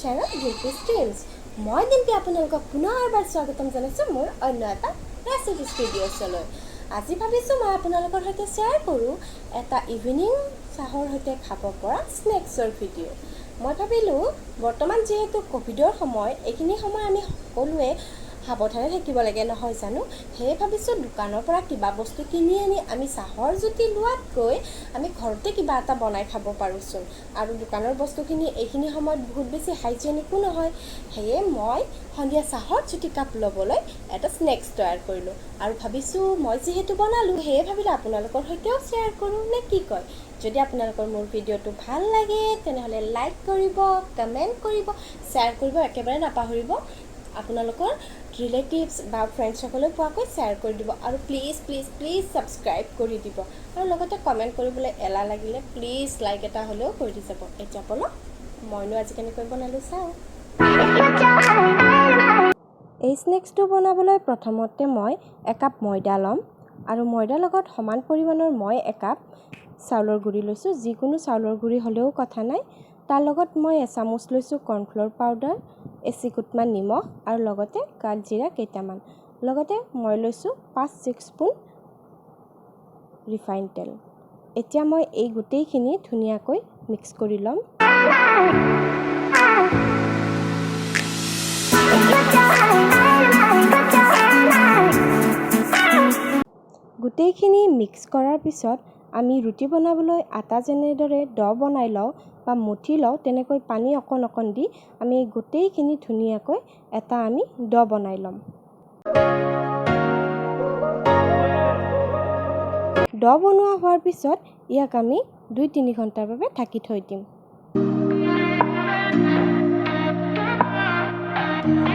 Channel ডিম্পীজ dreams. মই ডিম্পী আপোনালোকক পুনৰ এবাৰ স্বাগতম জনাইছোঁ মোৰ অন্য এটা ৰেচিপিজ ভিডিঅ'ছলৈ। আজি ভাবিছোঁ মই আপোনালোকৰ সৈতে শ্বেয়াৰ কৰোঁ এটা ইভিনিং চাহৰ সৈতে খাব পৰা স্নেক্সৰ ভিডিঅ'। মই ভাবিলোঁ বৰ্তমান যিহেতু ক'ভিডৰ সময়, এইখিনি সময় আমি সকলোৱে সাৱধানে থাকিব লাগে নহয় জানো? সেয়ে ভাবিছোঁ দোকানৰ পৰা কিবা বস্তু কিনি আনি আমি চাহৰ জুতি লোৱাতকৈ আমি ঘৰতে কিবা এটা বনাই খাব পাৰোঁচোন। আৰু দোকানৰ বস্তুখিনি এইখিনি সময়ত বহুত বেছি হাইজেনিকো নহয়। সেয়ে মই সন্ধিয়া চাহৰ জুতি কাপ ল'বলৈ এটা স্নেক্স তৈয়াৰ কৰিলোঁ আৰু ভাবিছোঁ মই যিহেতু বনালোঁ, সেয়ে ভাবিলোঁ আপোনালোকৰ সৈতেও শ্বেয়াৰ কৰোঁ নে কি কয়। যদি আপোনালোকৰ মোৰ ভিডিঅ'টো ভাল লাগে তেনেহ'লে লাইক কৰিব, কমেণ্ট কৰিব, শ্বেয়াৰ কৰিব একেবাৰে নাপাহৰিব। আপোনালোকৰ ৰিলেটিভছ বা ফ্ৰেণ্ডছসকলেও পোৱাকৈ শ্বেয়াৰ কৰি দিব আৰু প্লিজ প্লিজ প্লিজ ছাবস্ক্ৰাইব কৰি দিব আৰু লগতে কমেণ্ট কৰিবলৈ এলাহ লাগিলে প্লিজ লাইক এটা হ'লেও কৰি দি যাব। এতিয়া ব'লক মইনো আজি কেনেকৈ বনালোঁ চাওঁ। এই স্নেক্সটো বনাবলৈ প্ৰথমতে মই একাপ ময়দা ল'ম আৰু ময়দাৰ লগত সমান পৰিমাণৰ মই একাপ চাউলৰ গুড়ি লৈছোঁ। যিকোনো চাউলৰ গুড়ি হ'লেও কথা নাই। তাৰ লগত মই এচামুচ লৈছোঁ কৰ্ণফ্ল'ৰ পাউডাৰ, এচিকুটমান নিমখ আৰু লগতে কালজিৰা কেইটামান। লগতে মই লৈছোঁ 5-6 স্পুন ৰিফাইন তেল। এতিয়া মই এই গোটেইখিনি ধুনীয়াকৈ মিক্স কৰি ল'ম। গোটেইখিনি মিক্স কৰাৰ পিছত আমি ৰুটি বনাবলৈ আটা যেনেদৰে দ বনাই লওঁ বা মুঠি লওঁ, তেনেকৈ পানী অকণ অকণ দি আমি গোটেইখিনি ধুনীয়াকৈ এটা আমি দ বনাই ল'ম। দ বনোৱা হোৱাৰ পিছত ইয়াক আমি 2-3 ঘণ্টাৰ বাবে ঢাকি থৈ দিম।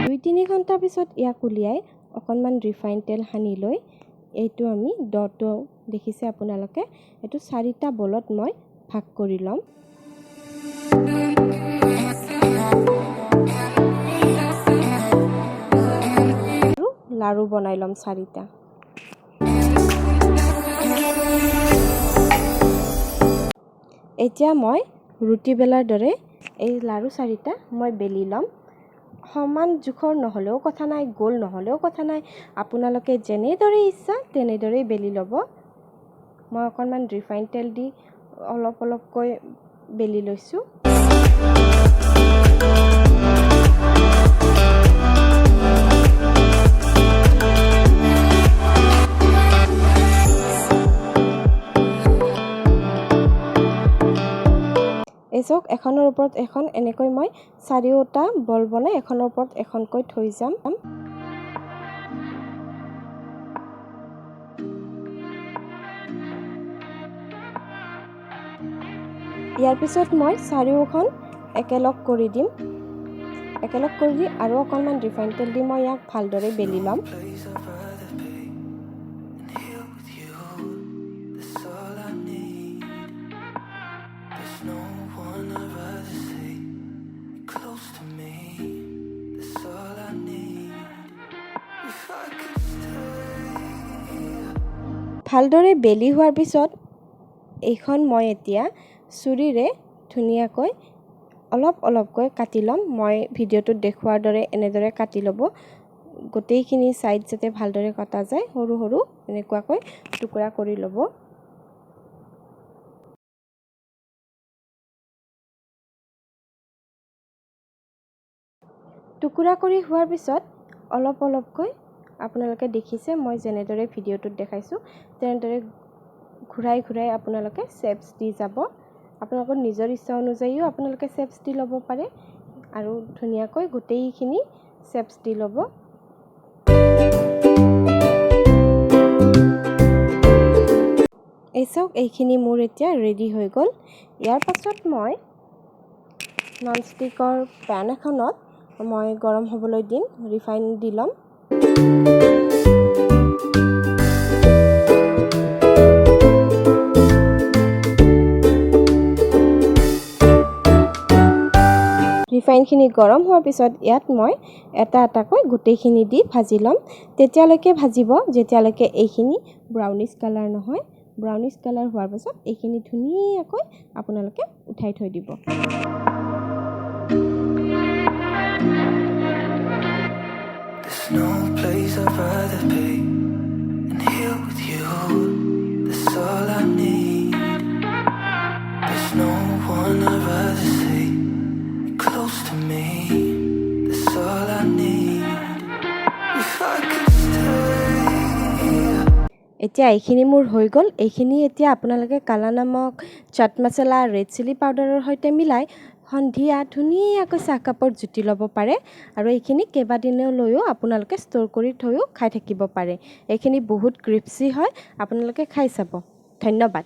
2-3 ঘণ্টাৰ পিছত ইয়াক উলিয়াই অকণমান ৰিফাইন তেল সানি লৈ এইটো আমি দটো দেখিছে আপোনালোকে, এইটো 4টা বলত মই ভাগ কৰি ল'ম। আৰু লাড়ু বনাই ল'ম 4টা। এতিয়া মই ৰুটি বেলাৰ দৰে এই লাড়ু 4টা মই বেলি ল'ম। সমান জোখৰ নহ'লেও কথা নাই, গোল নহ'লেও কথা নাই, আপোনালোকে যেনেদৰে ইচ্ছা তেনেদৰেই বেলি ল'ব। মই অকণমান ৰিফাইন তেল দি অলপ অলপকৈ বেলি লৈছোঁ। এই চাওক, এখনৰ ওপৰত এখন এনেকৈ মই 4টা বল বনাই এখনৰ ওপৰত এখনকৈ থৈ যাম। ইয়াৰ পিছত মই চাৰিওখন একেলগ কৰি দিম। একেলগ কৰি দি আৰু অকণমান ৰিফাইন তেল দি মই ইয়াক ভালদৰে বেলি ল'ম। ভালদৰে বেলি হোৱাৰ পিছত এইখন মই এতিয়া চুৰিৰে ধুনীয়াকৈ অলপ অলপকৈ কাটি ল'ম। মই ভিডিঅ'টোত দেখুওৱাৰ দৰে এনেদৰে কাটি ল'ব। গোটেইখিনি ছাইড যাতে ভালদৰে কটা যায়, সৰু সৰু এনেকুৱাকৈ টুকুৰা কৰি ল'ব। টুকুৰা কৰি হোৱাৰ পিছত অলপ অলপকৈ আপোনালোকে দেখিছে মই যেনেদৰে ভিডিঅ'টোত দেখাইছোঁ তেনেদৰে ঘূৰাই ঘূৰাই আপোনালোকে শ্বেপছ দি যাব। আপোনালোকৰ নিজৰ ইচ্ছা অনুযায়ীও আপোনালোকে শ্বেপছ দি ল'ব পাৰে আৰু ধুনীয়াকৈ গোটেইখিনি শ্বেপছ দি ল'ব। এই চাওক, এইখিনি মোৰ এতিয়া ৰেডি হৈ গ'ল। ইয়াৰ পাছত মই ননষ্টিকৰ পেন এখনত মই গৰম হ'বলৈ দিম, ৰিফাইন দি ল'ম। ৰিফাইনখিনি গৰম হোৱাৰ পিছত ইয়াত মই এটা এটাকৈ গোটেইখিনি দি ভাজি ল'ম। তেতিয়ালৈকে ভাজিব যেতিয়ালৈকে এইখিনি ব্ৰাউনিছ কালাৰ নহয়। ব্ৰাউনিছ কালাৰ হোৱাৰ পাছত এইখিনি ধুনীয়াকৈ আপোনালোকে উঠাই থৈ দিব। There's no place I'd rather be than here with you. That's all I need. There's no one I'd rather see close to me. That's all I need. If I could stay here. এতিয়া এইখিনি মোৰ হৈ গ'ল। এইখিনি এতিয়া আপোনালোকে কালা নমক, চাট মছলা, ৰেড চিলি পাউডাৰৰ সৈতে মিলাই সন্ধিয়া ধুনীয়াকৈ চাহকাপত জুতি ল'ব পাৰে আৰু এইখিনি কেইবাদিনলৈও আপোনালোকে ষ্ট'ৰ কৰি থৈও খাই থাকিব পাৰে। এইখিনি বহুত ক্ৰিস্পি হয়, আপোনালোকে খাই চাব। ধন্যবাদ।